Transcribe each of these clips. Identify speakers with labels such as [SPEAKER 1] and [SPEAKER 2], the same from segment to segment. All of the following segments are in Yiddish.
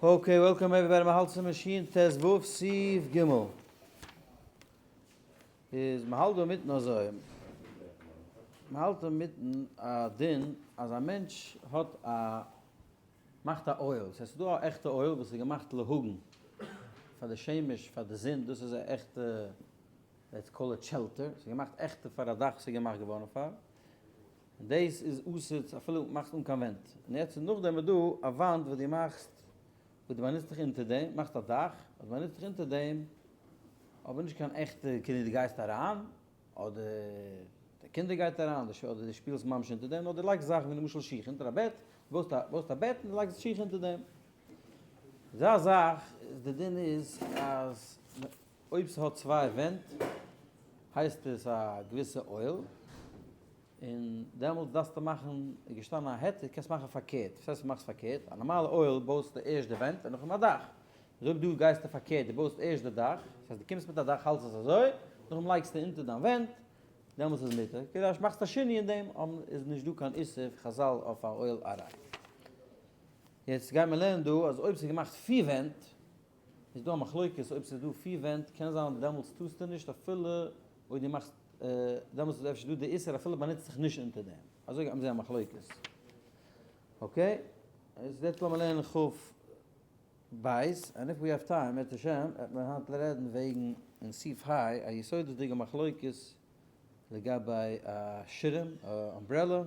[SPEAKER 1] Okay, welcome everybody, מ'האלט צום מאשין ט ו סעיף ג. איז מ'האלט דא אינמיטן אזוי, מ'האלט אינמיטן א דין אז א מענטש האט א, מאכט א אוהל, ס'הייסט ס'איז דא א עכטע אוהל וואס איז געמאכט להגן פאר די שמש, פאר די זון, דאס איז א עכטע, let's call it shelter, ס'איז געמאכט עכטע פאר א דאך וואס איז געמאכט געווארן פאר. און דאס איז אסור אפילו מאכסט אן קיין ווענט, און יעצט איז נאכדעם איז דא א וואנט וואס דו מאכסט וואס דו באנוצט דיך אונטער דעם, מאכסט א דאך וואס דו באנוצט דיך אונטער דעם, אבער נישט קיין עכטע כאילו דו גייסט אריין, אדער די קינדער גייט אריין, אדער דו שפילסט ממש אונטער דעם, נאר דו לייגסט זאכן ווי למשל שיך אונטער א בעט, דו בויסט א בויסט א בעט און דו לייגסט שיך אונטער דעם. אזא זאך איז די דין איז אז אויב ס'האט צוויי ווענט הייסט עס א געוויסע אוהל, און דעמאלטס דארפסטו מאכן, איז געשטאנען א היתר, קענסט מאכן פארקערט, וואס הייסט מאכסט פארקערט? א נארמאלע אוהל בויסטו ערשט די ווענט און נאכדעם א דאך, איז אויב דא גייסטו פארקערט, דו בויסט ערשט די דאך, דאס הייסט דו קומסט מיט א דאך האלטסט עס אזוי, נאכדעם לייגסטו אונטער דיין ווענט, דעמאלטס איז מותר, כאילו אז מאכסט א שינוי אין דעם, איז נישט דא קיין איסור חזל אויף א אוהל ארעי. יעצט גייט מען לערנען דא אז אויב ס'איז געמאכט פיר ווענט, איז דא א מחלוקת אויב ס'איז דא פיר ווענט, קען זיין דעמאלטס טארסטו נישט אפילו אויב דו מאכסט, דעמאלטס איז אפשר דא די איסור אפילו באנוצט זיך נישט אונטער דעם, אזוי גייט מען זעהן א מחלוקת. Okay, איז יעצט לאמיר לערנען כ ב, and if we have time, אם ירצה השם, וועט מען היינט רעדן וועגן אין סעיף ה א יסודות'דיגע מחלוקת לגבי א שירעם, א umbrella,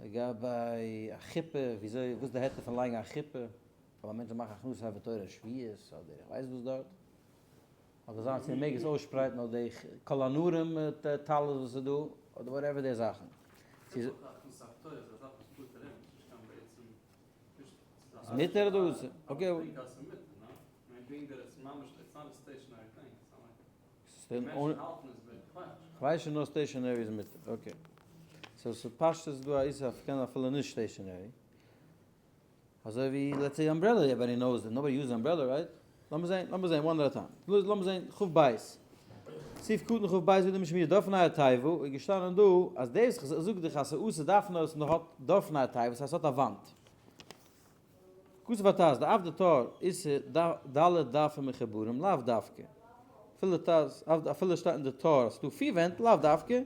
[SPEAKER 1] לגבי א חופה, וויאזוי, וואס די היתר פון לייגן א חופה, ווייל א מענטש זאל מאכן הכנסת ספר תורה שביעית אדער איך ווייס וואס דארט, אדער זיין צו ער מעג עס אויסשפרייטן אויף די כל הנערים טלית וואס איז דא, אדער whatever די זאכן. איז מותר אדער אסור? Okay. כ'ווייס שוין נאר stationary איז מותר, okay. So ס'פשטות איז דא א איסור אז ס'קען אפילו נישט stationary. אזוי ווי let's say umbrella, everybody knows that nobody use umbrella right? לאמיר זעהן, לאמיר זעהן one at a time. לאמיר זעהן כ ב. סעיף קטן כ ב ווי די משמיר דופני התיבה איז געשטאנען דא אז דאס וואס איך זאג דיך אז ס'אסור דארף נאר עס האט דופני התיבה ס'הייסט ס'האט א וואנט. כתב הטז דאף די טור איסור ד' דפים מחוברים לאו דווקא. אפילו טז אפילו שטייט אין די טור אז ס'דא פיר ווענט לאו דווקא.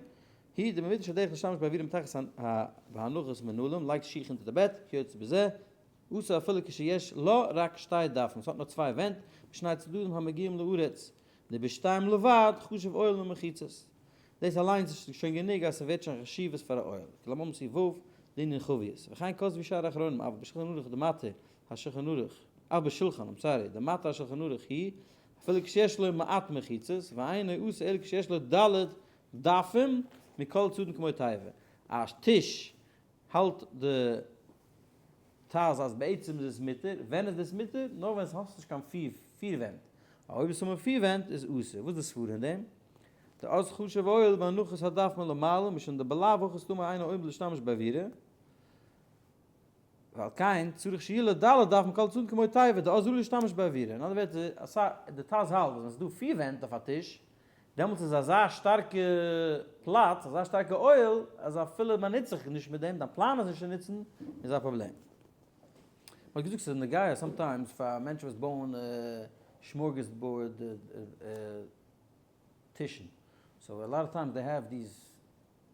[SPEAKER 1] היא דבמדרש הדרך להשתמש באווירה מתחת בהנחות מנעלים, לייגט שיך אונטער די בעט, כיוצא בזה, אסור אפילו כשיש לה רק שתי דפים, ס'האט נאר צוויי ווענט, בשני צדדים המגיעים לארץ, דבשתיים לבד חשוב אוהל ממחיצות. דאס אליינס איז שוין גענוג אז ס'ווערט שוין חשיבות פאר א אוהל, כלמם סי' ו' לענין חביות, וכן כתבו שאר האחרונים, אבל בשולחן ערוך דמתיר השולחן ערוך, אבל בשולחן, I'm sorry, דמתיר השולחן ערוך היא, אפילו כשיש לו מעט מחיצות, ואינו אסור אלא כשיש לו ד' דפים מכל צדדים כמו תיבה. א טיש האלט די טז אז בעצם איז עס מותר, ווען איז דאס מותר? נאר ווען עס האסט נישט קיין פיר ווענט, אויב עס האבן פיר ווענט איז אסור, וואס איז די סברה אין דעם? דאז חשוב אוהל בהנחת הדף מלמעלה משום דבלאו הכי סתמא אינו עומד להשתמש באווירה, ועל כן צריך שיהיה לו ד' דף מכל צדדים כמו תיבה דאז ראוי להשתמש באווירה, אין אנדערע ווערטער די טז האלט אז ווען עס איז דא פיר ווענט אויף א טיש דעמאלטס איז אזא שטארקע פלאץ, אזא שטארקע אוהל, אז אפילו מען נוצט זיך נישט מיט דעם, דיין פלאן איז נישט צו נוצן, איז א פראבלעם. מען האט געזאגט ס'איז נוגע sometimes פאר מענטשן וואס בויען smorgasbord טישן, so a lot of times they have these,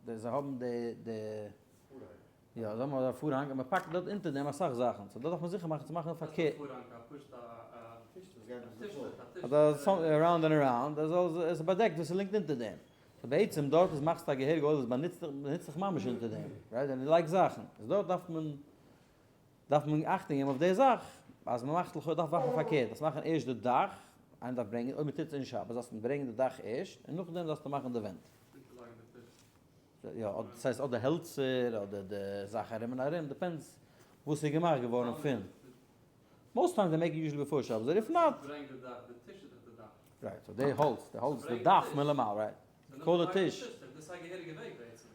[SPEAKER 1] זיי האבן די די. יא, זיי האבן אזא פארהאנג און מען פאקט דארט אונטער דעם אסאך זאכן, so דא דארף מען זיכער מאכן צו מאכן פארקערט. Around and around, עס זאל עס באדעקט וואס ס'ליגט אונטער דעם. So בעצם דארט איז מאכסטו א געהעריגע אוהל וואס באנוצט זיך זיך ממש אונטער דעם, right? און דו לייגסט זאכן. איז דארט דארף מען דארף מען אכטונג געבן אויף די זאך, אז מען מאכט לכאו' דארף מאכן פארקערט, דארפסט מאכן ערשט די דאך, איינער דארף ברענגען, אויב מען טוט עס אין שבת דארפסטו ברענגען די דאך ערשט, און נאכדעם דארפסטו מאכן די ווענט. יא, דאס הייסט אדער העלצער אדער די זאך ארום און ארום, depends וואס איז געמאכט געווארן פון. Most times they make usually before שבת, but if not.
[SPEAKER 2] ברענג די דאך, די טיש איז דאך די דאך.
[SPEAKER 1] Right, so די האלץ, די האלץ, די דאך מלמעלה, right. כל די טיש.
[SPEAKER 2] דאס איז א געהעריגע וועג בעצם.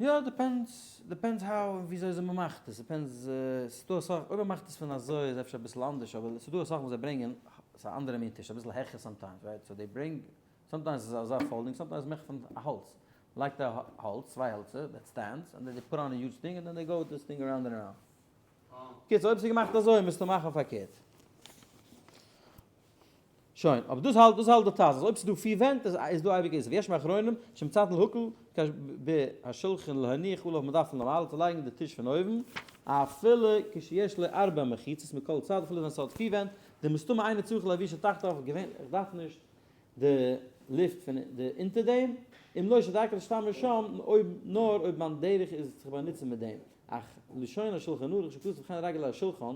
[SPEAKER 1] יא, depends, depends how און וויאזוי אזוי מ'מאכט עס, depends, ס'איז דא אסאך, אויב מ'מאכט עס פון אזוי איז אפשר אביסל אנדערש, אבער ס'איז דא אסאך וואס זיי ברענגען, ס'איז א אנדערע מין טיש, אביסל העכער sometimes, right, so they bring, sometimes איז אזא folding, sometimes מאכט פון א האלץ, מ'לייגט א האלץ, צוויי העלצער, that stands, and then they put on a huge thing, and then they go this thing around and around. קיצור, אויב ס'איז געמאכט אזוי מוזטו מאכן פארקערט. שוין, אבער דאס האלט, דאס האלט די טז, אז אויב ס'איז דא פיר ווענט איז איז דא אייביג איסור. ויש מאחרונים שמצאתן להקל כש בהשולחן להניח עליו מדפן למעלה צו לייגן די טיש פון אויבן, אפילו כשיש לו ארבע מחיצות מכל צד אפילו ווען ס'האט פיר ווענט, דמסתמא אינו צריך לאויר שתחתיו געווענליך איך דארף נישט די לופט פון די אונטער דעם, אם לא שדרכו להשתמש שם, אויב נאר אויב מיין דרך איז זיך באנוצן מיט דעם, אך לשון השולחן ערוך שכתוב וכן רגלי השולחן,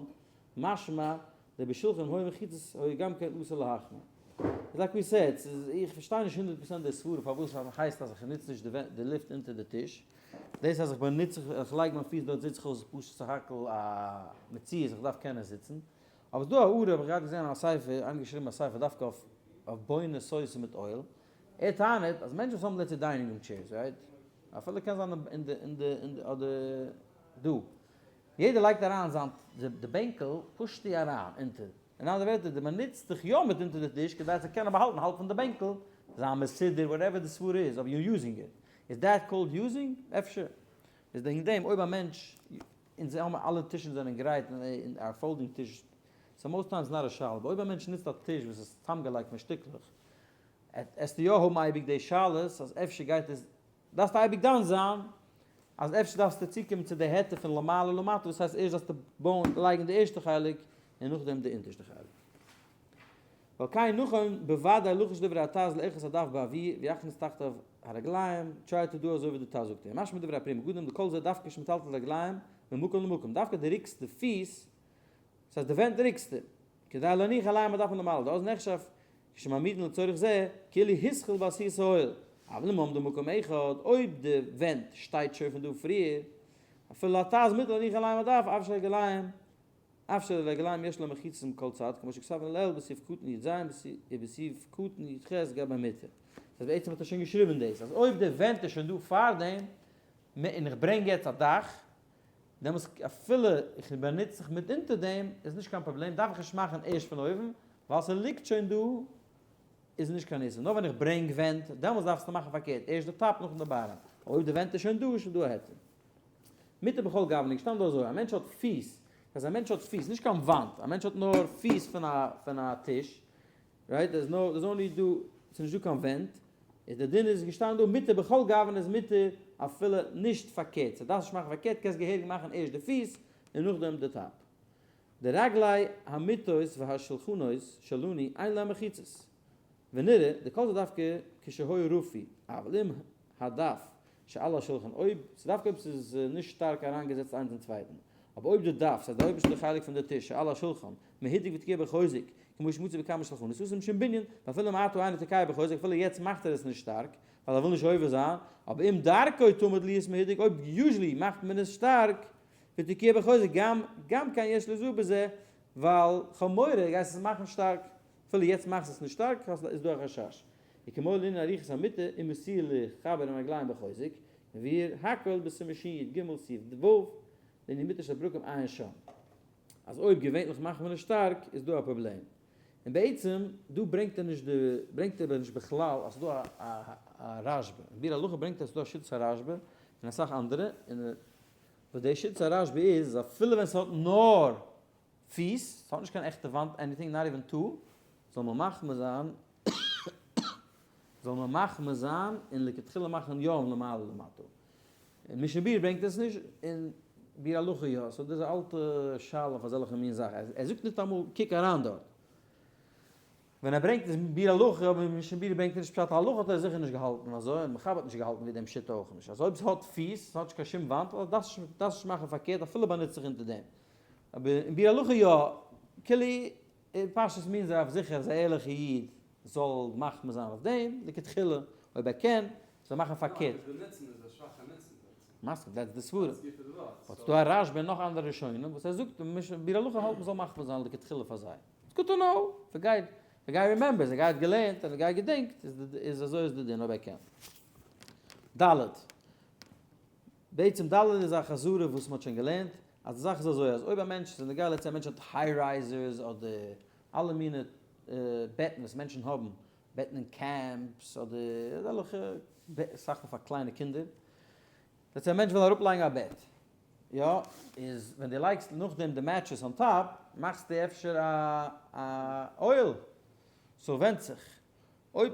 [SPEAKER 1] משמע דבשולחן היו מחיצות היו גם כן אסור להחמיר. איז like we said, ס'איז איך פארשטיי נישט הונדערט פראצענט די סברה פארוואס הייסט אז איך נוץ נישט די לופט אונטער די טיש, דאס אז איך באנוץ זיך איך לייג מיין פיס דארט זעט זיך אויס פשוט סך הכל א מציאות איך דארף קענען זיצן, אבער ס'דא א הערה האב איך געהאט געזען א ספר, איינער געשריבן א ספר דווקא אויף אויף בונה סויסה מיט אויל, ער טענה'ט אז מענטשן וואס האבן let's say dining room chairs right, אפילו קען זיין אין די אין די אין די אדער דא, יעדער לייגט אריין זיין די בענקל push טו אריין אונטער, אין אנדערע ווערטער די מ'נוצט זיך יא מיט אונטער די טיש כדי צו קענען באהאלטן האלב פון די בענקל, זיין מסודר whatever די סברה איז אבער you're using it, is that called using? אפשר איז וועגן דעם אויב א מענטש אונז האבן אלע טישן זענען גרייט און א folding טיש so most times not א שאלה אבער אויב א מענטש נוצט א טיש וואס איז צוזאמגעלייגט פון שטיקלעך עסטו יא האבן אייביג די שאלות אז אפשר גייט עס דארפסטו אייביג דן זיין אז אפשר דארפסטו צוקומען צו די היתר פון למעלה למטה וואס הייסט ערשט דארפסטו בויען לייגן די ערשטע חלק און נאכדעם די אונטערשטע חלק. ועל כן נכון בוודאי לחוש דברי הטז לאחוז הדף באוויר ויכניס תחתיו הרגליים, try to do אזוי ווי די טז זאגט און משמע דברי הפרי מגדים דכל זה דווקא שמטלטל רגליים ממקום למקום דווקא די ריקסט די פיס דאס הייסט די ווענט ריקסטו כדי להניח עליהם הדף מלמעלה דאז נחשב כשמעמידין לצורך זה כאילו התחיל בעשיית האוהל אבל אם עמדו במקום אחד אויב די ווענט שטייט שוין פון דא פריער אפילו הטז מותר להניח עליהם הדף אף שהרגליים אף שלרגליים יש להם מחיצות מכל צד, כמו שכתבנו לעיל בסעיף קטן י ז ובסעיף קטן י ח גבי מיטה. דאס בעצם האט ער שוין געשריבען דאס, אז אויב די ווענט איז שוין דא פארדעם, און איך ברענג יעצט א דאך, דעמאלס אפילו איך באנוץ זיך מיט אונטער דעם, איז נישט קיין פראבלעם, דארף איך נישט מאכן ערשט פון אויבן, ווייל ס'ליגט שוין דא, איז נישט קיין איסור. נאר ווען איך ברענג ווענט, דעמאלס דארפסטו מאכן פארקערט, ערשט די top נאכדעם די bottom. אויב די ווענט איז שוין דא, איז שוין דא א היתר. מטה בכל גוונא געשטאנען דא אזוי, א מענטש האט פיס, אז א מענטש האט פיס, נישט קיין וואנט, א מענטש האט נאר פיס פון א פון א טיש, right, דער איז נאו, דער איז only דא, ס'איז נישט דא קיין ווענט, איז דער דין איז געשטאנען דא מטה בכל גוונא איז מטה אפילו נישט פארקערט, סאו דארפסט נישט מאכן פארקערט, קענסט געהעריג מאכן ערשט די פיס און נאכדעם די top. די רגלי המיטות והשולחנות שלנו אין להם מחיצות, ונראה דכל זה דווקא כשהוא רפוי, אבל אם הדף שעל השולחן אויב, ס'דווקא אויב ס'איז נישט שטארק אריינגעזעצט איינס אין צווייטן, אבער אויב די דף, ס'הייסט די אויבערשטע חלק פון די טיש שעל השולחן, מהודק ותקוע בחוזק, כמו שמצוי בכמה שלחנות עשוי משום בנין, ואפילו מעתה אינו תוקע בחוזק, אפילו יעצט מאכט ער עס נישט שטארק, ווייל ער וויל נישט עובר זיין, אבער אם דרכו תמיד להיות מהודק, אויב usually מאכט מען עס שטארק, ותוקע בחוזק, גם גם כן יש לזהר בזה, ווייל כ'האב מורא גייסט עס מאכן שטארק, אפילו יעצט מאכסט עס נישט שטארק, איז דא א חשש. וכמו לענין אריכות המיטה אם עשוי לחבר עם הרגליים בחוזק, מבאר הכל בסימן שי ג סעיף ו, לענין מיטה של ברקים עיין שם. אז אויב געווענליך מאכט מען עס שטארק איז דא א פראבלעם. און בעצם דא ברענגט ער נישט די ברענגט ער נישט בכלל אז ס'איז דא א רשבא. אין ביאור הלכה ברענגט ער אז ס'איז דא א שיטת הרשבא און אסאך אנדערע, און וואס די שיטת הרשבא איז אז אפילו ווען ס'האט נאר פיס, ס'האט נישט קיין עכטע וואנט anything not even two, זאל מען מחמיר זיין זאל מען מחמיר זיין און לכתחילה מאכן יא למעלה למטה. און משנה ברורה ברענגט עס נישט, און ביאור הלכה יא, so דאס איז א אלטע שאלה אויף אזעלכע מין זאכן, ער זאגט ניטאמאל קוק אריין דארט. ווען ער ברענגט עס ביאור הלכה, אבער משנה ברורה ברענגט ער נישט פשט הלכה האט ער זיכער נישט געהאלטן אזוי, און מחבר האט נישט געהאלטן ווי דעם שיטה אויך נישט, אז אויב ס'האט פיס, ס'האט נישט קיין שום וואנט, דארפסט נישט מאכן פארקערט אפילו באנוצט זיך אונטער דעם. אבער אין ביאור הלכה יא, כאילו אין פשטות מין זיי זיכער אז א ערליכע איד זאל מחמיר זיין אויף דעם, לכתחילה, אויב ער קען, זאל מאכן פארקערט.
[SPEAKER 2] יא, אבער די נוצן איז א שוואכע נוצן בעצם.
[SPEAKER 1] מסכים, that's די סברה. באט ס'דא א רשבא און נאך אנדערע ראשונים וואס ער זאגט ביאור הלכה האלט מ'זאל מחמיר זיין לכתחילה פאר זיי. it's good to know, if a guy, if a guy remembers, a guy האט געלערנט און a guy געדענקט, איז אזוי איז די דין אויב ער קען. ד. בעצם ד איז א חזרה וואס מ'האט שוין געלערנט, אז די זאך איז אזוי אז אויב א מענטש איז נוגע let's say א מענטש האט high risers אדער אלע מיני בעטן וואס מענטשן האבן, בעטן אין camps אדער אזעלכע זאכן פאר קליינע קינדער, let's say א מענטש וויל אראפלייגן א בעט. יא, איז ווען דו לייגסט נאכדעם די mattress on top, מאכסטו אפשר א א אוהל. so ווענדט זיך. אויב,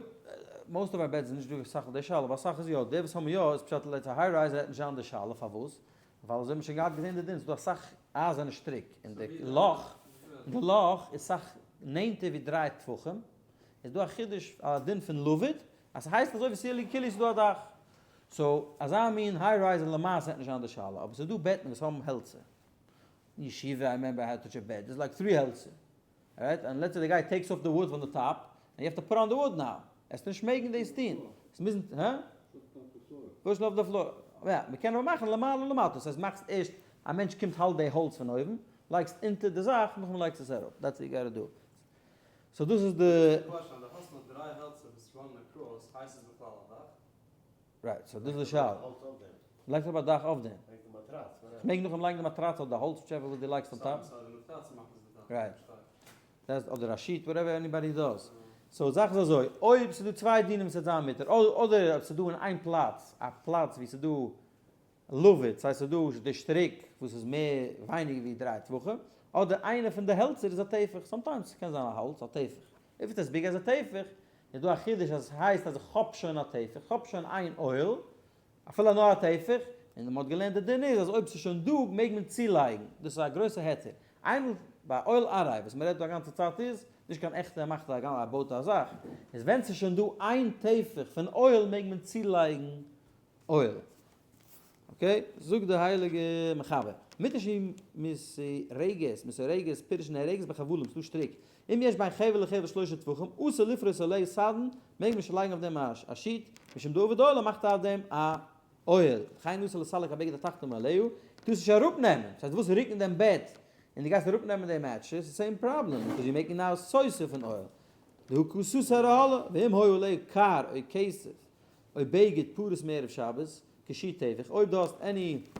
[SPEAKER 1] most of our beds איז נישט דא אסאך די שאלה, אבער אסאך איז יא. די וואס האבן יא איז פשט let's say high rise רעדט נישט זיין די שאלה, פארוואס? ווייל אזוי האט מען שוין געהאט געזען די דין, ס'איז דא אסאך אייזערנע שטריק, און די לאך, די לאך איז סאך נענטער ווי 3 טפחים, איז דא א חידוש א דין פון לבוד, אז ס'הייסט אזוי ווי ס'איז כאילו ס'איז דא א דאך. so אזא מין high rise אין למעשה וועט נישט זיין די שאלה, אבער ס'איז דא בעטן וואס האבן העלצער. אין ישיבה I remember I had such a bed, it's like three העלצער. Right? And let's say the guy takes off the wood from the top, and you have to put on the wood now. עס נישט מעגן דאס טון. עס מוזן, הא? Push off the floor. יא, מען קען אבער מאכן למעלה למטה. דאס הייסט מאכסט ערשט, א מענטש קומט האלט די האלץ פון אויבן, לייגסט אונטער די זאך, נאכדעם לייגסט עס אראפ. That's what you gotta do. So דאס איז די.
[SPEAKER 2] Question, דו האסט נאר דריי העלצער וואס run across, הייסט עס בכלל א דאך?
[SPEAKER 1] Right, so דאס איז די שאלה. לייגסט אראפ א דאך אויף דעם. איך מעג נאכדעם לייגן די מאטראץ אדער די האלץ whichever וואס דו לייגסט on top. Right. דאס אדער א sheet whatever anybody does. So זאך איז אזוי, אויב ס'איז דא צוויי דינים וואס וועט זיין מותר, אדער אויב ס'איז דא אין איין פלאץ, א פלאץ ווי ס'איז דא לבוד, ס'הייסט ס'איז דא די שטריק וואס איז מער ווייניגער ווי 3 טפחים, אדער איינע פון די העלצער איז א טפח, sometimes קען זיין א האלץ א טפח, if it's as big as א טפח, איז דא א חידוש אז עס הייסט אז איך האב שוין א טפח, איך האב שוין איין אוהל, אפילו נאר א טפח, און מען האט געלערנט די דין איז אז אויב ס'איז שוין דא מעג מען צולייגן, דאס איז א גרויסע היתר. איינמאל ביי אוהל עראי וואס מען רעדט דא א גאנצע צייט איז, נישט קיין עכטע ער מאכט א ער בויט א זאך, איז ווען ס'איז שוין דא איין טפח פון אוהל מעג מען צולייגן אוהל. Okay, זאגט די הייליגע מחבר, מיטה שהיא מסורגת, מסורגת, פירוש נארגת בחבלים, ס'דא שטריק, אם יש בין חבל לחבל 3 טפחים, אסור לפרוס עליה סדין, מעג מען שוין לייגן אויף דעם א sheet, משום דעביד אוהלא מאכט אויף דעם א אוהל, וכן אסור לסלק הבגד התחתון מעליה, טארסט נישט אראפנעמען, דאס הייסט דו ווילסט רוקן דעם בעט, און דו גייסט אראפנעמען די mattress, די same problem, because you making now סותר פון אוהל, דהא קא סתר אהלא, ואם היה עליה כר או כסף, או בגד פרוס מערב שבת, כשיעור טפח, אויב דו האסט any,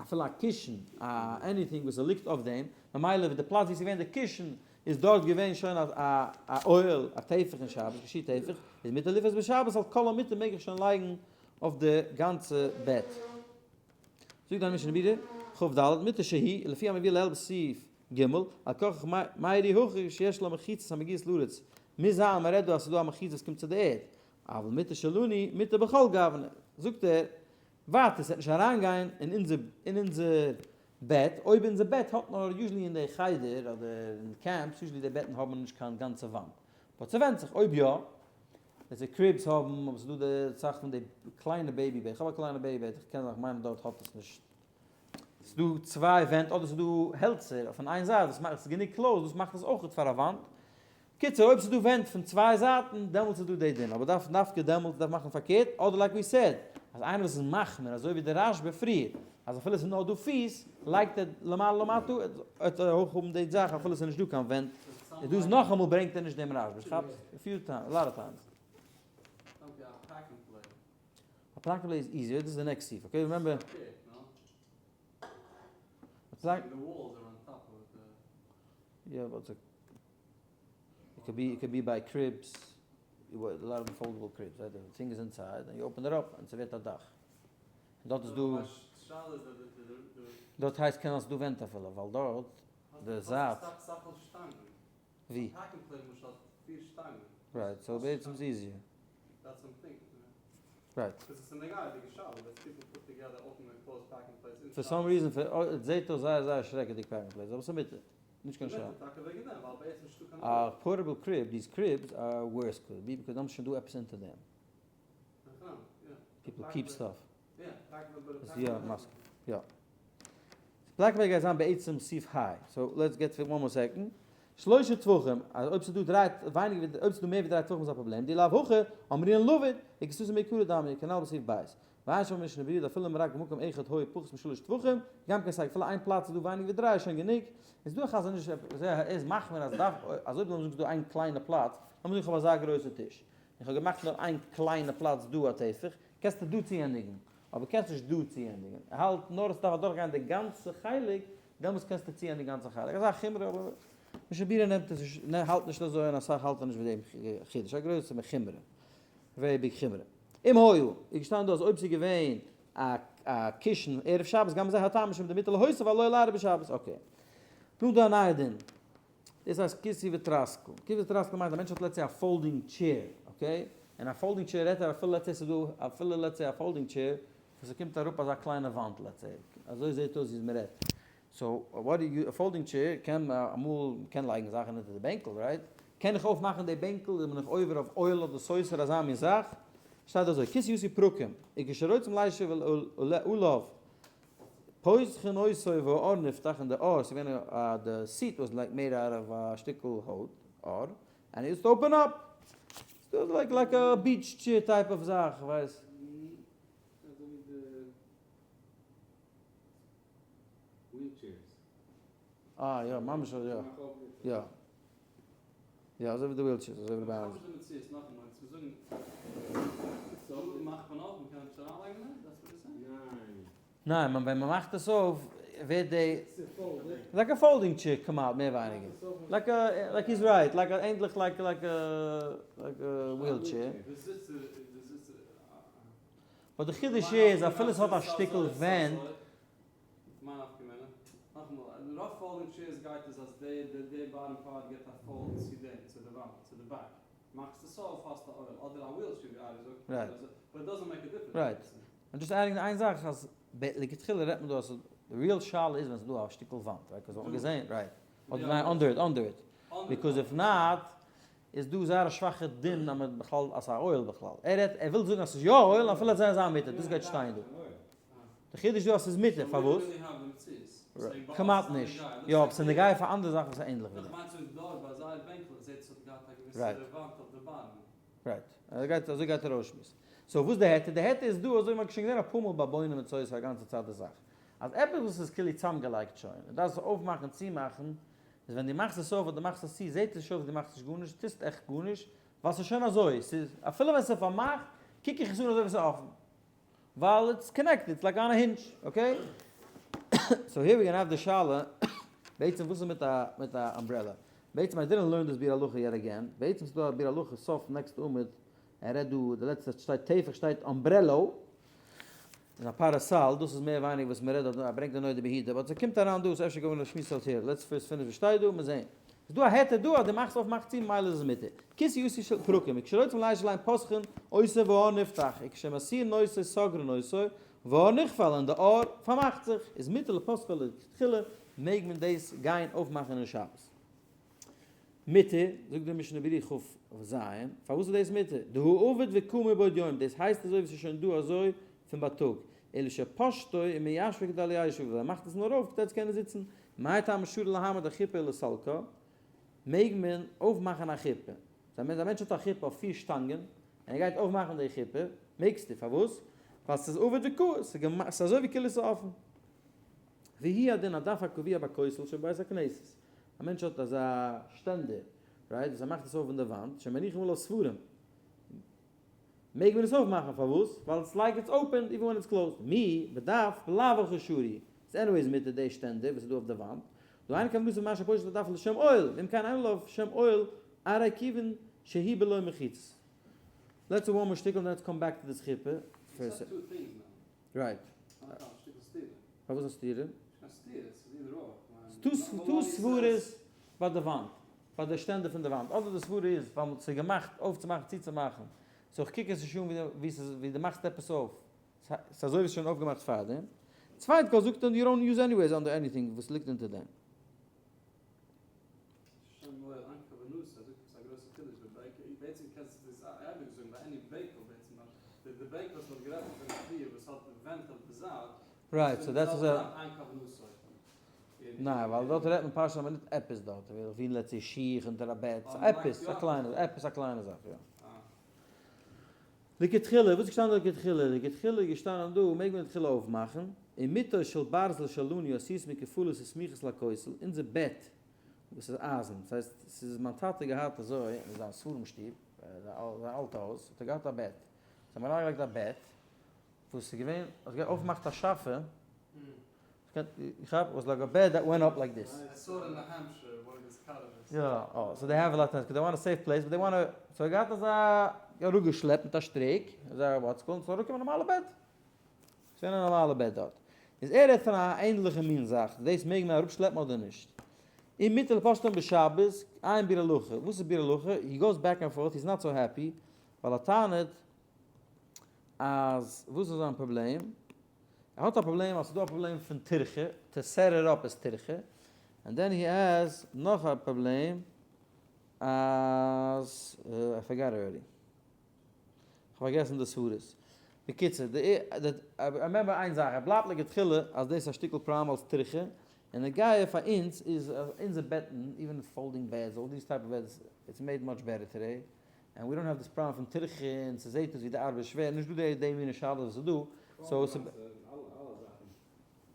[SPEAKER 1] אפילו א קישן, א anything וואס ליגט אויף דעם, ממילא ווי די פלאץ ווי עס איז געווען די קישן, איז דארט געווען שוין א א אוהל, א טפח אין שבת, כשיעור טפח, איז מותר לפרוס בשבת, על כל המיטה מעג איך שוין לייגן אויף די גאנצע בעט. זאגט די משנה ברורה, כ"ד, מיטה שהיא, לפי המביא לעיל בסעיף ג', על כרחך מיירי הכי שיש לה מחיצות המגיעות לארץ, מוז זיין מען רעדט דא אז ס'איז דא א מחיצה וואס קומט צו די ערד, אבל מיטה שלנו מותר בכל גוונא, זאגט ער, ווייטער ס'וועט נישט אריינגיין אין אונזער אין אונזער בעט, אויב אונזער בעט האט נאר usually אין די חדר אדער אין camps, usually די בעטן האבן נישט קיין גאנצע וואנט, but ס'ווענדט זיך אויב יא, let's say cribs האבן, אבער ס'דא די זאך פון די קליינע baby bed, איך האב א קליינע baby bed, איך קען זיין איך מיין דארט האט עס נישט, ס'דא צוויי ווענט אדער ס'דא העלצער אויף איין זייט וואס מאכט עס גענוג close דאס מאכט עס אויכעט פאר א וואנט, קיצור אויב ס'איז דא ווענט פון צוויי זייטן דעמאלטס איז דא די דין, אבער דארף דווקא דעמאלטס דארף מאכן פארקערט, אדער like we said אז איינער וואס איז מחמיר אזוי ווי די רשב"א פריער אז אפילו ס'איז נאר דא פיס לייגט ער למעלה למטה וועט ער אויך האבן די זאך אפילו ס'איז נישט דא קיין ווענט, איז דאס נאכאמאל ברענגט ער נישט דעם רשב"א, כאפסט? A few times, a lot of times. א pack and play איז easier, דאס איז די next סעיף, okay remember. יא but it could be, it could be by cribs, a lot of foldable cribs, right? The thing is inside and you open it up and ס'ווערט א דאך. און דארט איז דא, דארט הייסט קען זיין ס'דא ווענט אפילו, ווייל דארט די זייט. ווי? Right, so בעצם איז easier. Right. For some reason, זעהט אויס זייער זייער שרעקעדיג pack and plays, אבער ס'איז מותר. נישט קיין שאלה. א portable crib, these cribs are worse could be, because דאן איז שוין דא עפעס אונטער דעם. People keep stuff. יא, מסכים. יא. pack and play גייט זיין בעצם סעיף היי. So let's get to one more second. 3 טפחים, אז אויב ס'איז דא דריי, ווייניגער ווי, אויב ס'איז דא מער ווי 3 טפחים איז א פראבלעם. דאי לאו הכי, אמרינן לבוד, וכסתו מעיקרא דמיא, כנ"ל בסעיף בית. ועיין שם במשנה ברורה, דאפילו אם רק במקום אחד היה פחות מ-3 טפחים, גם כן סייג, אפילו איין פלאץ איז דא ווייניגער ווי דריי איז שוין גענוג. איז דא א חזון איש, ער איז מחמיר אז דארף, אז אויב לאמיר זאגן ס'איז דא איין קליינע פלאץ, לאמיר זאגן איך האב אזא גרויסע טיש, איך האב געמאכט נאר איין קליינע פלאץ דא א טפח, קענסטו דא צוענדיגן, אבער קענסט נישט דא צוענדיגן. ער האלט נאר עס דארף אדורכגיין די גאנצע חלק, דעמאלטס קענסטו צוענדיגן די גאנצע חלק. אזא חומרא, אבער משנה ברורה נעמט עס נישט, האלט נישט אזוי און אסאך האלטן נישט מיט דעם חידוש, א גרויסע חומרא, very big חומרא. אם היה, איז געשטאנען דא אז אויב ס'איז געווען א א קישן ערב שבת גם זה הטעם משום דמותר להוסיף על אוהל עראי בשבת. Okay. נו דא א נייע דין. דאס הייסט כיסוי וטרסקל. כיסוי וטרסקל מיינט א מענטש האט let's say א folding chair, okay? און א folding chair רעדט ער אפילו let's say ס'איז דא אפילו let's say א folding chair וואס ס'קומט אראפ אזא קליינע וואנט let's say. אזוי זעט אויס ווי מ'רעדט. So what you, א folding chair קען אמאל מ'קען לייגן זאכן אונטער די בענקל, right? קען איך אויפמאכן די בענקל איז מען נאך עובר אויף אוהל אדער סותר אזא מין זאך? שטייט אזוי, כיסוי עשוי פרקים, וכשרוצים לישב עליו פותחין אותו והעור נפתח און די עור, ס'איז געווען א די seat was like made out of א שטיקל הויט, עור, and it open up. ס'איז like like א beach chair type of זאך, כ'ווייס.
[SPEAKER 2] אזוי ווי די wheelchairs.
[SPEAKER 1] אה יא, ממש אזוי יא. יא. יא אזוי ווי די wheelchairs, אזוי ווי די באנס.
[SPEAKER 2] וואס איז די מציאות נאכאמאל צו זאגן so מאכט מען אויף מ'קען נישט אריינלייגן מער? That's what you're saying?
[SPEAKER 1] ניין, ווען מ'מאכט עס אויף ווערט די. Like א folding chair כמעט מער ווייניגער. Like א, like he's right, like א ענדליך like like א like א wheelchair. But די חידוש איז אפילו עס האט א שטיקל ווענט.
[SPEAKER 2] מיין נפקא מינה? נאכאמאל, רוב folding chairs גייט עס אז די די bottom part געט א fold צו דעם, צו די וואנט, צו די back. מאכסט עס אויף האסטו אוהל, אדער א wheelchair ווי ארי זאגט, but it doesn't make a difference.
[SPEAKER 1] Right. I'm just adding איין זאך אז לכתחילה רעדט מען דא אז די real שאלה איז ווען ס'איז דא א שטיקל וואנט, right? 'Cause וואלט מען געזען, right. אדער ניין, under it, under it. Because if not איז דא זייער א שוואכע דין אז מען בכלל אז ס'איז א אוהל בכלל. ער רעדט, ער וויל זאגן אז ס'איז יא אוהל אפילו עס זענען זיין מותר, דאס גייט שטיין דא. די חידוש דא אז ס'איז מותר, פארוואס? כמעט נישט. יא, אבער ס'איז נוגע פאר אנדערע זאכן וואס איז ענדליך ווי דעם. Right. Right. אזוי גייט, אזוי גייט ער אויסשמועסן. So וואס די היתר? די היתר איז דא, אזוי ווי מ'האט שוין געזען אפאר מאל ביי בונה מצוות א גאנצע צייט די זאך. אז עפעס וואס איז כאילו צאמגעלייגט שוין, און דארפסט עס אויפמאכן צומאכן, איז ווען דו מאכסט עס אויף אדער מאכסט עס צו, זעט עס נישט אויס ווי דו מאכסט נישט גארנישט, טוסט עכט גארנישט, ווייל ס'איז שוין אזוי, ס'איז, אפילו ווען ס'איז פארמאכט, קוק איך עס אן אזוי ווי ס'איז אפן. ווייל it's connected, it's like on a hinge, okay? So here we gonna have די שאלה, בעצם וואס איז מיט א מיט א umbrella? בעצם I didn't learn this ביאור הלכה yet again, בעצם ס'איז דא א ביאור הלכה סוף next עמוד, ער רעדט דא די לעצטע שטייט טפח שטייט אומברעלא, איז א פאראסאל, דאס איז מער ווייניגער וואס מ'רעדט דארט, ער ברענגט די נודע ביהודה, but ס'קומט אריין דא, so אפשר געווען א שמועס out here, let's first finish וואס שטייט דא, מיר זעהן. איז דא א היתר דא אז דו מאכסט אויף מאכט צו ממילא איז עס מותר. כיסוי עשוי של פרקים וכשרוצים לישב עליהן פותחין אותו והעור נפתח וכשמסירין אותו סוגרין אותו והעור נכפל און די עור פארמאכט זיך איז מותר לפותחו לכתחילה מעג מען דאס גיין אויפמאכן אין שבת. מותר, זאגט די משנה ברורה כ"ז, פארוואס איז דאס מותר? דהא עביד וקאי מבעוד יום, דאס הייסט אזוי ווי ס'איז שוין דא אזוי פון בייטאג, אלא שפשטו ומיישבו כדי ליישב, ווייל ער מאכט עס נאר אויף כדי צו קענען זיצן, מאי טעמא שרי להעמיד החופה ולסלקה, מעג מען אויפמאכן א חופה, זיי מען א מענטש האט א חופה אויף פיר שטאנגען, און ער גייט אויפמאכן די חופה, מעגסטו, פארוואס? ווייל ס'איז עביד וקאי, ס'איז אזוי ווי כאילו ס'איז אפן. והוא הדין הדף הקבוע בכותל שבבית הכנסת, א מענטש האט אזא שטענדער, right, וואס ער מאכט עס אויף אין די וואנט, שמניחים עליו ספרים, מעג מען עס אויפמאכן, פארוואס? ווייל it's like it's open even when it's closed, מי בדף בלאו הכי שרי, ס'איז anyways מותר די שטענדער וואס איז דא אויף די וואנט, דהא אין כוונתו במה שפושט הדף לשם אוהל, ואם כן אין עליו שם אוהל הרי כיוון שהיא בלא מחיצות. Let's do one more שטיקל און let's come back to this חופה. Right. פארוואס א סתירה? ס'דא סברות ביי די וואנט, ביי די שטענדער פון די וואנט, אדער די סברה איז ווייל ס'איז געמאכט אויפצומאכן צוצומאכן, so איך קוק עס נישט אן ווי ס'איז ווי דו מאכסט עפעס אויף, ס'איז אזוי ווי ס'איז שוין אויפגעמאכט פארדעם. צווייט כל זאגט ער you don't use anyways under anything וואס ליגט אונטער דעם.
[SPEAKER 2] שמואל אנקא בנוסח זאגט עפעס א גרויסע חידוש די בעיקער בעצם קענסטו דאס אייביג זאגן ביי any בעקל בעצם אז די בעיקל וואס מ'האט גערעדט פון פריער וואס האט ווענט אויף די זייט
[SPEAKER 1] Right, so that's א. ניין, ווייל דארט רעדט מען פשוט אז מען נוצט עפעס דארט, ווי let's say שיך אונטער א בעט, עפעס א קליינע, עפעס א קליינע זאך, יא. לכתחילה, וואס איז געשטאנען דא לכתחילה? לכתחילה איז געשטאנען דא, מעג מען לכתחילה אויפמאכן, ומיטות של ברזל שלנו עשויות מכפלות וסמוכות לכותל, אונזער בעט וואס איז אייזן, דאס הייסט, ס'איז מיין טאטע געהאט אזוי אין זיין ספרים שטוב, זיין אלטע הויז, האט ער געהאט א בעט, זיי האבן אריינגעלייגט א בעט, וואס איז געווען, האסט געהאט אויפגעמאכט א שאפע, איך האב, was like a bed that went up like this.
[SPEAKER 2] I saw it in New Hampshire, one of his cottages.
[SPEAKER 1] יא, אה, so they have a lot of, they want a safe place, but they want to, so ער געהאט אזא, אראפגעשלעפט מיט א שטריק, אזא what's called, ס'איז אראפגעקומען א נארמאלע בעט. ס'איז געווען א נארמאלע בעט דארט. איז ער רעדט פון א ענדליכע מין זאך, דאס מעג מען אראפשלעפן אדער נישט? אם מותר לפושטן בשבת, עיין ביאור הלכה. וואס איז ביאור הלכה? He goes back and forth, he is not so happy, ווייל ער טענה'ט אז וואס איז זיין פראבלעם? ער האט א פראבלעם אז ס'איז דא א פראבלעם פון טירחה, to set it up איז טירחה, and then he has נאך א פראבלעם אז, I forgot already. כ'האב פארגעסן די סברות. בקיצור, די I remember איין זאך, ער בלייבט לכתחילה אז דאס איז א שטיקל פראבלעם אלס טירחה, און נוגע פאר אונז איז אז אונזער בעטן, even folding beds, all these type of beds, it's made much better today, and we don't have this problem פון טירחה און ס'זעהט אויס ווי די ארבעט איז שווער, נישט דא די די מינע שאלות וואס איז דא, so ס'.
[SPEAKER 3] אלע זאכן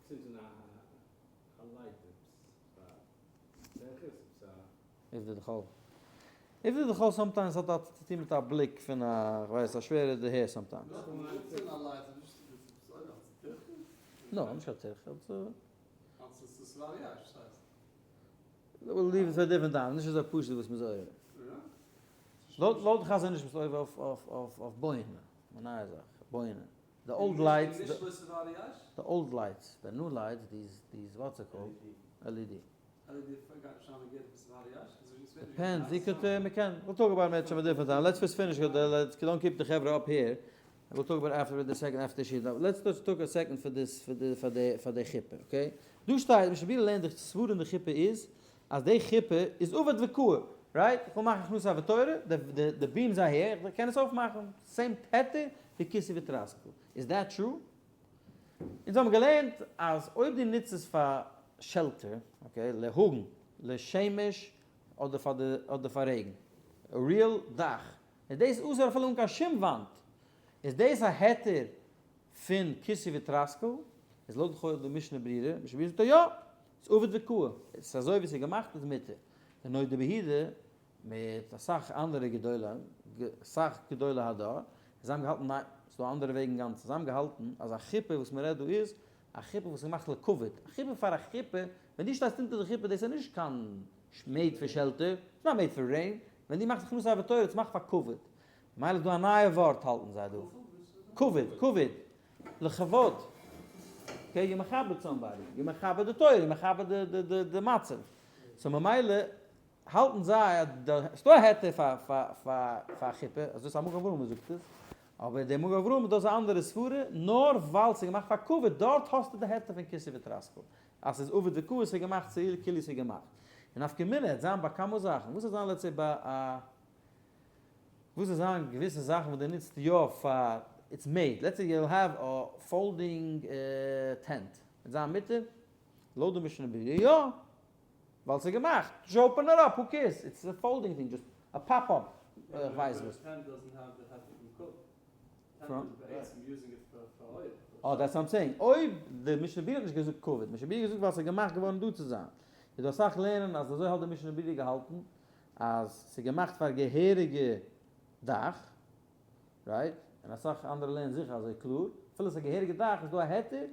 [SPEAKER 3] צינדן א light עפעס פאר
[SPEAKER 1] איז די דחול. איז די דחול sometimes האט האט צו טון מיט א בליק פון א כ'ווייס א שווערע דערהער sometimes. No, נישט קיין טירחה. We'll leave it for a different time, נישט אזוי פשוט וואס מ'איז עובר. לויט חזון איש ביסטו עובר אויף בונה, א נייע זאך, בונה. The old lights, the old lights, the new lights, these, these, what's it called? LED. Depends, די קען מען קען, we'll talk about it some different time, let's first finish, let's don't keep די חברה up here, we'll talk about after the second after שיעור, let's just talk a second for this for די פאר די פאר די חופה, okay? דא שטייט, משנה ברורה לערנט די סברא אין די חופה איז, אז די חופה איז עביד וקאי, right? איך וויל מאכן הכנסת ספר תורה, די די די beams אהער, איך קען עס אויפמאכן, same היתר ווי כיסוי וטרסקל, איז that true? אונז האבן געלערנט אז אויב דו נוצט עס פאר shelter, okay, להגן, לשמש, אדער פאר די אדער פאר רעגן, real דאך, איז דאס אסור אפילו אן קיין שום וואנט, איז דאס א היתר פון כיסוי וטרסקל, איז לויט לכאורה די משנה ברורה, משנה ברורה זאגט אז יא, ס'איז עביד וקאי, עס איז אזוי ווי עס איז געמאכט איז מותר, די נודע ביהודה מיט אסאך אנדערע גדולי, אסאך גדולי הדור, זיי האבן געהאלטן ניין, ס'איז דא אנדערע וועגן גאנץ, זיי האבן געהאלטן אז א חופה וואס מ'רעדט דא איז א חופה וואס איז געמאכט לכבוד, א חופה פאר א חופה, ווען דו שטייסט אונטער די חופה דאס איז נישט קיין made for shelter, it's not made for rain, ווען דו מאכסט הכנסת ספר תורה איז געמאכט פאר כבוד, ממילא איז דא א נייע ווארט האלטן זיי דא, כבוד, כבוד, לכבוד, okay, you מכבד somebody, you מכבד די תורה, you מכבד די מצב, so ממילא האלטן זיי אז ס'דא א היתר פאר א חופה, אז דאס איז א מגן אברהם וואס זאגט עס, אבער דער מגן אברהם דאס איז א אנדערע סברה, נאר ווייל ס'איז געמאכט פאר כבוד, דארט האסטו די היתר פון כיסוי וטרסקל, אז ס'איז עביד וקאי ס'איז געמאכט צו כאילו ס'איז געמאכט. און נפקא מינה העט זיין ביי כמה זאכן, וואס העט זיין let's say ביי א, וואס העט זיין געוויסע זאכן וואס דו נוצט יא פאר, it's made, let's say you have a folding tent, העט זיין מותר? לויט די משנה ברורה יא! ווייל ס'איז געמאכט, just open it up, who cares, it's a folding thing, just a pop up, איך ווייס וואס. אה, that's what I'm saying, אויב די משנה ברורה האט נישט געזאגט כבוד, משנה ברורה האט געזאגט ווייל ס'איז געמאכט געווארן דא צו זיין, איז דא אסאך לערנען אז אזוי האט די משנה ברורה געהאלטן אז ס'איז געמאכט פאר געהעריגע דאך, right? און אסאך אנדערע לערנען זיכער אזוי קלאר, אפילו ס'איז א געהעריגע דאך איז דא א היתר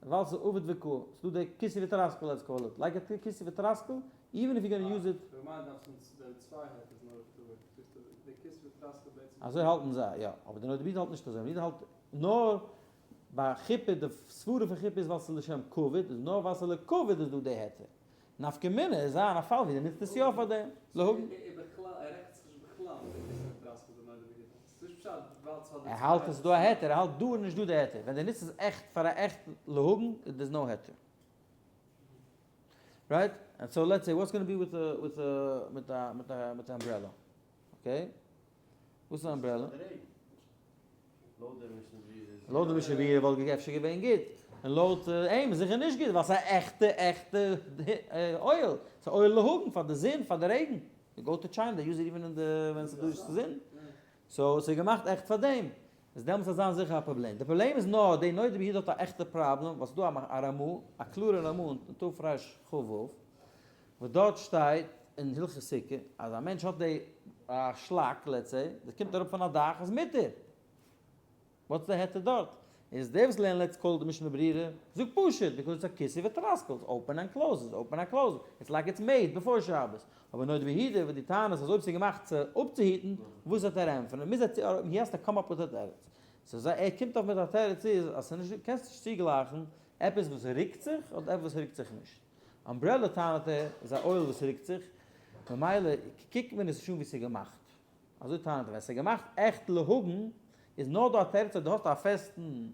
[SPEAKER 1] ווייל ס'איז עביד וקאי, ס'איז דא די כיסוי וטרסקל let's call it, like א כיסוי וטרסקל, even if you gonna use it. אזוי האלטן זיי, יא, אבער די נודע ביהודה האלט נישט אזוי, נודע ביהודה האלט נאר ביי חופה, די סברה פון חופה איז ווייל ס'איז לשם כבוד, איז נאר ווייל ס'איז לכבוד איז דא די היתר. נפקא מינה איז זיין א פאל ווי די נוצט עס יא פאר דעם, להגן. ער האלט עס איז דא א היתר, ער האלט דא איז נישט דא די היתר, ווען די נוצט עס עכט פאר א עכט להגן איז דער'ס no היתר. Right? And so let's say what's gonna be with with מיט א מיט א מיט א umbrella? Okay? וואס איז א umbrella? לויט די משנה ברורה וואלט אפשר געווען גוט, און לויט אים איז זיכער נישט גוט ווייל ס'איז א עכטע עכטע אוהל, ס'איז אוהל להגן פאר די זון פאר די רעגן, you go to China they use it even אין די ווען ס'איז דא זון, so ס'איז געמאכט עכט פאר דעם, איז דעמאלטס וועט זיין זיכער א פראבלעם, די פראבלעם איז נאר די נודע ביהודה האט א עכטע פראבלעם ווייל ס'איז דא א רמ"א, א קלארע רמ"א אין תרכ"ו, וואס דארט שטייט אין הלכות סוכה אז א מענטש האט די א שלאק let's say דאס קומט אראפ פון א דאך איז מותר, וואטס די היתר דארט? איז דער וואס לערנט let's call די משנה ברורה זאגט פשוט because it's א כיסוי וטרסקל it's open and close it's open and close it's like it's made before שבת, אבער נודע ביהודה וואס די טענות אז אויב ס'איז געמאכט צו אפצוהיטן וואס וועט ער ענטפערן מוז ער he has to come up with a תירוץ. So זיי ער קומט אויף מיט א תירוץ איז אז ס'איז נישט קענסט נישט צוגלייכן עפעס וואס רוקט זיך אדער עפעס וואס רוקט זיך נישט. Umbrella טענה'ט ער איז א אוהל וואס רוקט זיך, ממילא קוקט מען עס נישט אן ווי ס'איז געמאכט. אזוי טענה'ט ער, ווען ס'איז געמאכט עכט להגן איז נאר דא א תירוץ אז דו האסט א פעסטן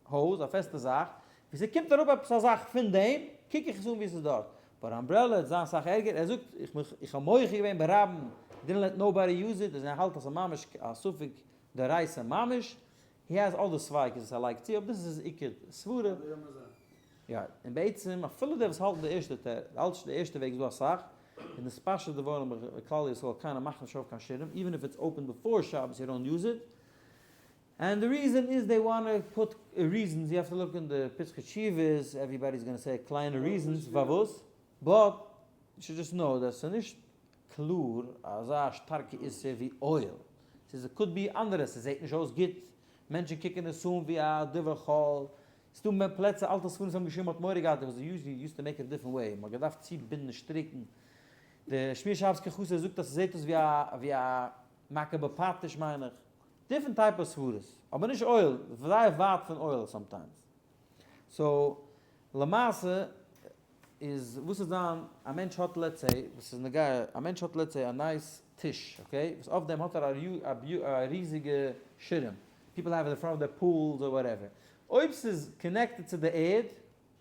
[SPEAKER 1] הויז, א פעסטע זאך, ווי ס'קומט אראפ עפעס א זאך פון דעם, קוק איך עס אן ווי ס'איז דארט. But umbrella וועט זיין סאך ערגער, ער זאגט, איך מיך, איך האב מוחה געווען ברבים, didn't let nobody use it, און ער האלט אז ס'איז ממש א ספק דאורייתא ממש, he has other ספיקות וואס ער לייגט צו, אבער דאס איז his עיקר סברה. יא, און בעצם אפילו די וואס האלטן די ערשטע ת, האלט די ערשטע וועג איז דא אסאך, און נתפשט דברים בכלל ישראל קיינער מאכט נישט אויף קיין שירעם, even if it's open before שבת you don't use it, and the reason is they wanna put reasons, you have to look אין די פתחי תשובות, everybody is gonna say קליינע reasons פארוואס, but you should just know that ס'איז נישט קלאר אזא שטארקע איסור ווי אוהל, ס'איז could be אנדערע, ס'זעט נישט אויס גוט, מענטשן קוקן עס אן ווי א דבר חול, ס'דא מער פלעצער אלטע ספרים וואס האבן געשריבן מ'האט מורא געהאט because usually used to make it different way, מ'האט געדארפט צובינדן שטריקן, די שמירת שבת כחסר זאגט אז ס'זעט אויס ווי א ווי א מכה בפטיש מיין איך, different type of סברות, אבער נישט אוהל, זייער ווייט פון אוהל sometimes. So למעשה איז וואס איז זיין, א מענטש האט let's say, וואס איז נוגע, א מענטש האט let's say א nice טיש, okay, וואס אויף דעם האט ער א ריזיגע שירעם, people have it in front of their pools or whatever, אויב ס'איז connected צו די ערד,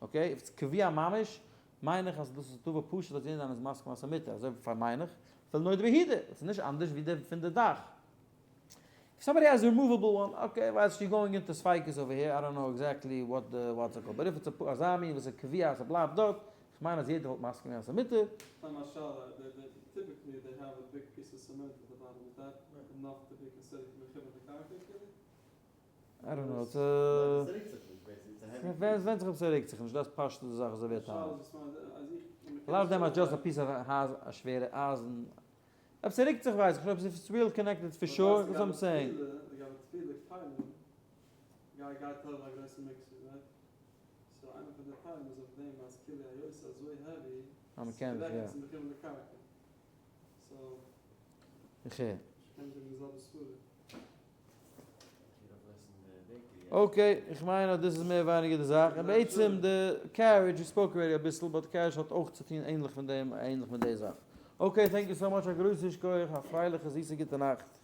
[SPEAKER 1] okay, אויב ס'איז קביע ממש, מיין איך אז דאס איז דבר פשוט אז יעדער איינער איז מסכים אז ס'איז מותר, אזוי מיין איך, אפילו נודע ביהודה, עס איז נישט אנדערש ווי די פון די דאך. איף סאמבאדי העז א רימאוועבל וואן, okay, ווייס איך you're going into ספיקות over here, I don't know exactly what the what's it called, but if it's א אזא מין וואס איז קביע אז ס'בלייבט דארט, איך מיין אז יעדער וואלט מסכים געווען אז ס'איז מותר.
[SPEAKER 2] סתם א שאלה, typically they have a big piece of cement at the bottom, is that enough to be considered מכוון לקרקע כאילו?
[SPEAKER 1] I don't know, ס'ווענדט זיך אויב ס'רוקט זיך נישט, דאס פשטות די זאך אזוי ווי ער טענה'ט. A lot of them are just a piece of א שווערע אייזן. אויב ס'רוקט זיך ווייס איך נישט, אויב ס'איז real connected for sure, that's what I'm saying. אז מ'קען נישט, יא. איך הער. Okay, איך מיין אז דאס איז מער ווייניגער די זאך, און בעצם די carriage, we spoke already אביסל, but carriage האט אויך צוטון ענליך מיט דעם, ענליך מיט די זאך. Okay, thank you so much, א גרויסע שכוח, א פרייליכע זיסע גוטע נאכט.